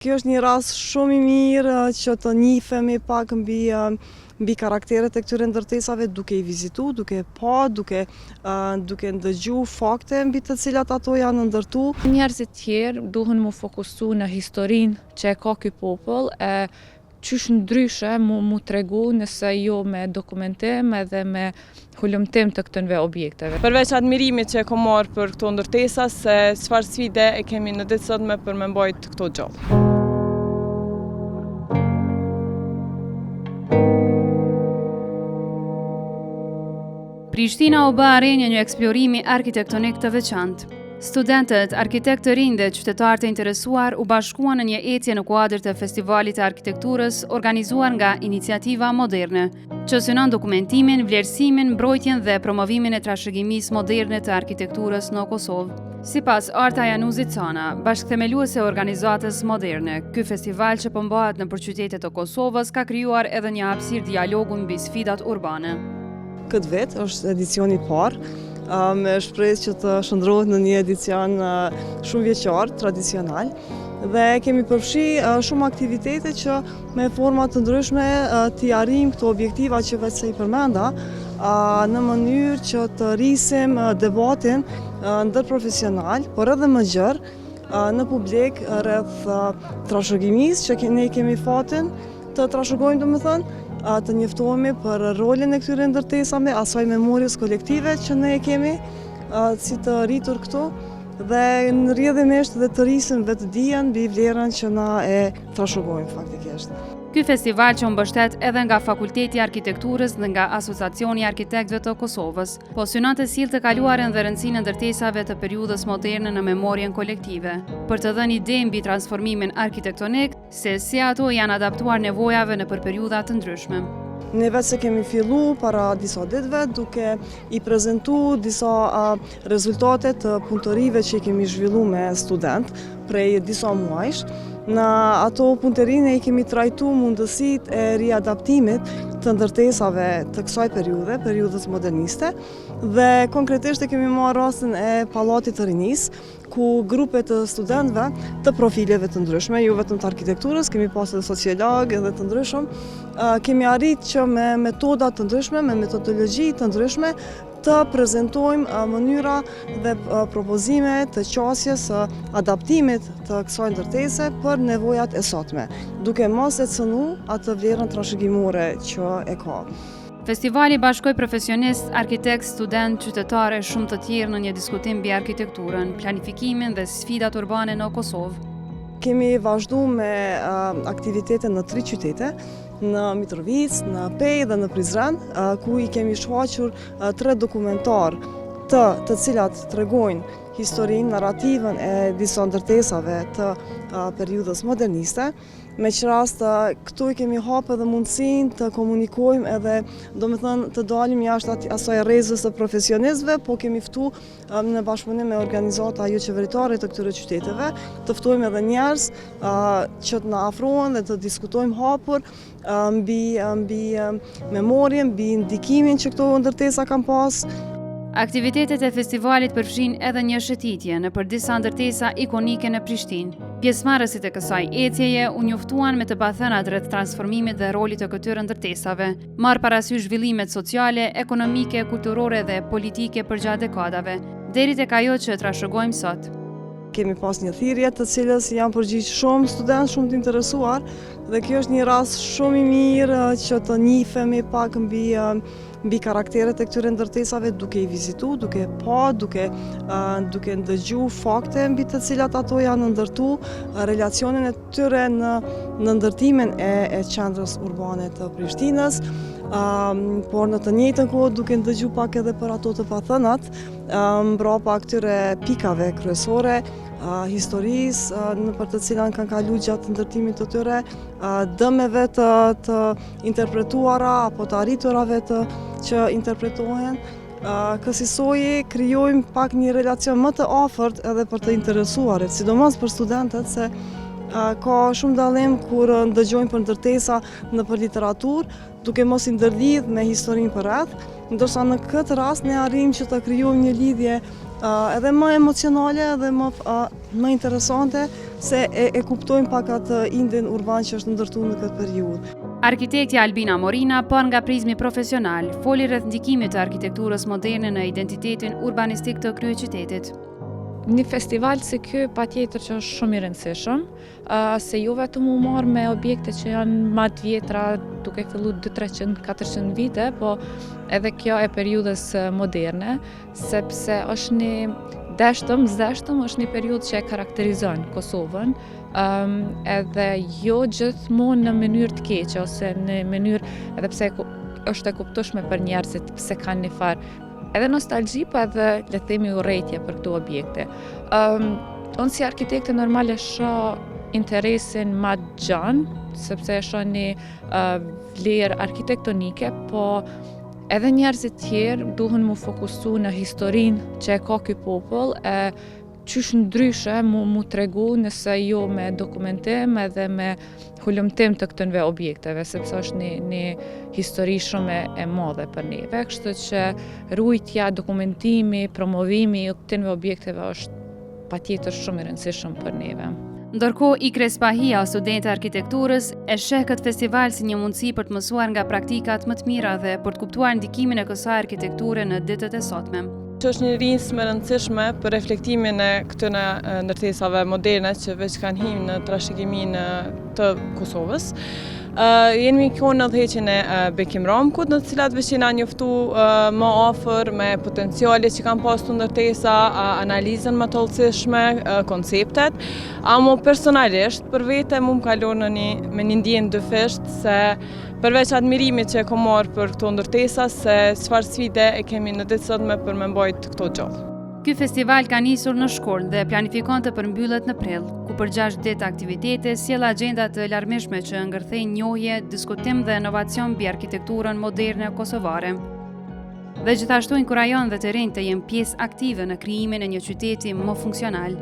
Kjo është një rast shumë i mirë që të njihemi pak mbi mbi karakteret e këtyre ndërtesave duke i vizitu, duke pa, duke duke ndëgju fakte mbi të cilat ato janë ndërtu. Njerëzit tjerë duhen mu fokusu në historinë që e ka ky popull, e qysh ndryshe mu, mu tregu nëse jo me dokumentim edhe me hulumtim të këtyre objekteve. Përveç admirimit që e kom marrë për këto ndërtesa, se çfarë sfide e kemi në ditë sotme për me mbajt këto gjallë. Prishtina u bë arenë e një eksplorimi arkitektonik të veçantë. Studentët, arkitektë të rinj dhe qytetarë të interesuar u bashkuan në një ecje në kuadër të Festivalit të Arkitekturës organizuar nga Iniciativa Moderne, që synon dokumentimin, vlerësimin, mbrojtjen dhe promovimin e trashëgimisë moderne të arkitekturës në Kosovë. Sipas Arta Januzi Cana, bashkëthemeluese e organizatës Moderne, ky festival që po mbahet nëpër qytete të Kosovës ka krijuar edhe një hapësirë dialogu mbi sfidat urbane. Këtë vit është edicioni i parë, me shpresë që të shndërrohet në një edicion shumëvjeçar, tradicional, dhe kemi përfshi shumë aktivitete që me forma të ndryshme t'i arrijmë këto objektiva që veçse i përmenda, në mënyrë që të rrisim debatin ndërprofesional, por edhe më gjerë, në publik rreth trashëgimisë që ne kemi fatin të trashëgojmë domethënë, të njoftohemi për rolin e këtyre ndërtesave, asaj memorjes kolektive që ne e kemi si të rritur këtu dhe në rrjedhimisht dhe të rrisim vetëdijen mbi vlerën që na e trashëgojmë faktikisht. Ky festival që u mbështet edhe nga Fakulteti i Arkitekturës dhe nga Asociacioni i Arkitektëve të Kosovës, po synon të sjellë të kaluarën dhe rëndësinë e ndërtesave të periudhës moderne në memorien kolektive, për të dhënë ide mbi transformimin arkitektonik, Se si ato janë adaptuar nevojave nëpër periudha të ndryshme. Ne veçse kemi fillu para disa ditëve duke i prezentu disa rezultate të punëtorive që i kemi zhvillu me student prej disa muajsh. Në ato punëtori ne i kemi trajtu mundësitë e riadaptimit të ndërtesave të kësaj periudhe, periudhës moderniste, dhe konkretisht e kemi marrë rastin e Pallatit të Rinisë, ku grupe të studentëve të profileve të ndryshme, jo vetëm të arkitekturës, kemi pas edhe sociologë edhe të ndryshëm, kemi arrit që me metoda të ndryshme, me metodologji të ndryshme, të prezentojmë mënyra dhe propozime të qasjes së adaptimit të kësaj ndërtese për nevojat e sotme, duke mos e cënu atë vlerën trashëgimore që e ka. Festivali bashkoi profesionistë, arkitektë, studentë, qytetarë e shumë të tjerë në një diskutim mbi arkitekturën, planifikimin dhe sfidat urbane në Kosovë. Kemi vazhdu me aktivitete në tri qytete, në Mitrovicë, në Pejë dhe në Prizren, ku i kemi shfaqur tre dokumentarë të të cilat tregojnë historinë, narrativën e disa ndërtesave të periudhës moderniste. Me ç'rast këtu i kemi hapë edhe mundësinë të komunikojmë edhe, domethënë, të dalim jashtë asaj rrezës të profesionistëve, po kemi ftu në bashkëpunim me organizata joqeveritare të këtyre qyteteve, të ftojmë edhe njerëz që të na afrohen dhe të diskutojmë hapur mbi mbi memorien, mbi ndikimin që këto ndërtesa kanë pas. Aktivitetet e festivalit përfshinë edhe një shëtitje nëpër disa ndërtesa ikonike në Prishtinë. Pjesëmarrësit e kësaj ecjeje u njoftuan me të pathënat rreth transformimit dhe rolit të këtyre ndërtesave, marrë parasysh zhvillimet sociale, ekonomike, kulturore dhe politike përgjatë dekadave, deri tek ajo që trashëgojmë sot. Kemi pas një thirrje të cilës i janë përgjigj shumë studentë, shumë të interesuar dhe kjo është një rast shumë i mirë që të njihemi pak mbi mbi karakteret e këtyre ndërtesave duke i vizitu, duke pa, duke duke ndëgju fakte mbi të cilat ato janë ndërtu, relacionin e tyre në në ndërtimin e e qendrës urbane të Prishtinës, por në të njëjtën kohë duke ndëgju pak edhe për ato të pathënat, mbrapa këtyre pikave kryesore, historisë nëpër të cilën kanë kalu gjatë ndërtimit të tyre, dëmeve të, të interpretuara apo të arriturave të që interpretohen, kësisoji krijojmë pak një relacion më të afërt edhe për të interesuarit, sidomos për studentët se ka shumë dallim kur ndëgjojnë për ndërtesa nëpër literaturë, duke mos i ndërlidh me historinë përreth, ndërsa në këtë rast ne arrijmë që të krijojmë një lidhje edhe më emocionale edhe më më interesante. se e, e kuptojmë pak atë indin urban që është ndërtu në këtë periudhë. Arkitektja Albina Morina, parë nga prizmi profesional, foli rreth ndikimit të arkitekturës moderne në identitetin urbanistik të kryeqytetit. Një festival si ky patjetër që është shumë i rëndësishëm, se jo vetëm u marrë me objekte që janë ma të vjetra, duke fillu 2, 300, 400 vite, po edhe kjo e periudhës moderne, sepse është një deshtëm, s'deshtëm, është një periudhë që e karakterizon Kosovën, um, edhe jo gjithmonë në mënyrë të keqe, ose në mënyrë, edhe pse është e kuptueshme për njerëzit pse kanë një farë edhe nostalgji, po edhe le të themi urrejtje për këto objekte. Um, unë si arkitekte normal e shoh interesin ma të gjanë, sepse e shoh një uh, vlerë arkitektonike, po edhe njerëzit tjerë duhen mu fokusu në historinë që e ka ky popull, e qysh ndryshe mu, mu tregu nëse jo me dokumentim edhe me hulumtim të këtynve objekteve, sepse është një, një histori shumë e, e madhe për neve, kështu që rujtja, dokumentimi, promovimi i këtynve objekteve është patjetër shumë i rëndësishëm për neve. Ndërkohë, Ikre Spahia, studente e arkitekturës, e sheh këtë festival si një mundësi për të mësuar nga praktikat më të mira dhe për të kuptuar ndikimin e kësaj arkitekture në ditët e sotme. Që është një nismë e rëndësishme për reflektimin e këtyre ndërtesave moderne që veç kanë hi në trashëgiminë të Kosovës. Jemi këtu në udhëheqjen e Bekim Ramkut, në të cilat veç jena njoftu më afër me potencialet që kanë pas të ndërtesa, analizën më të hollësishme, konceptet. Amo personalisht, për vete mu më ka lon në një, me një ndjenjë dyfisht se përveç admirimit që e kom marrë për këto ndërtesa, se çfarë sfide e kemi në ditë sotme për me mbajt këto gjallë. Ky festival ka nisur në shkurt dhe planifikon të përmbyllet në prill, ku për 6 ditë aktivitete sjell agjenda të larmishme që ngërthejnë njohje, diskutim dhe inovacion mbi arkitekturën moderne kosovare. Dhe gjithashtu inkurajon dhe të rinjtë të jenë pjesë aktive në krijimin e një qyteti më funksional.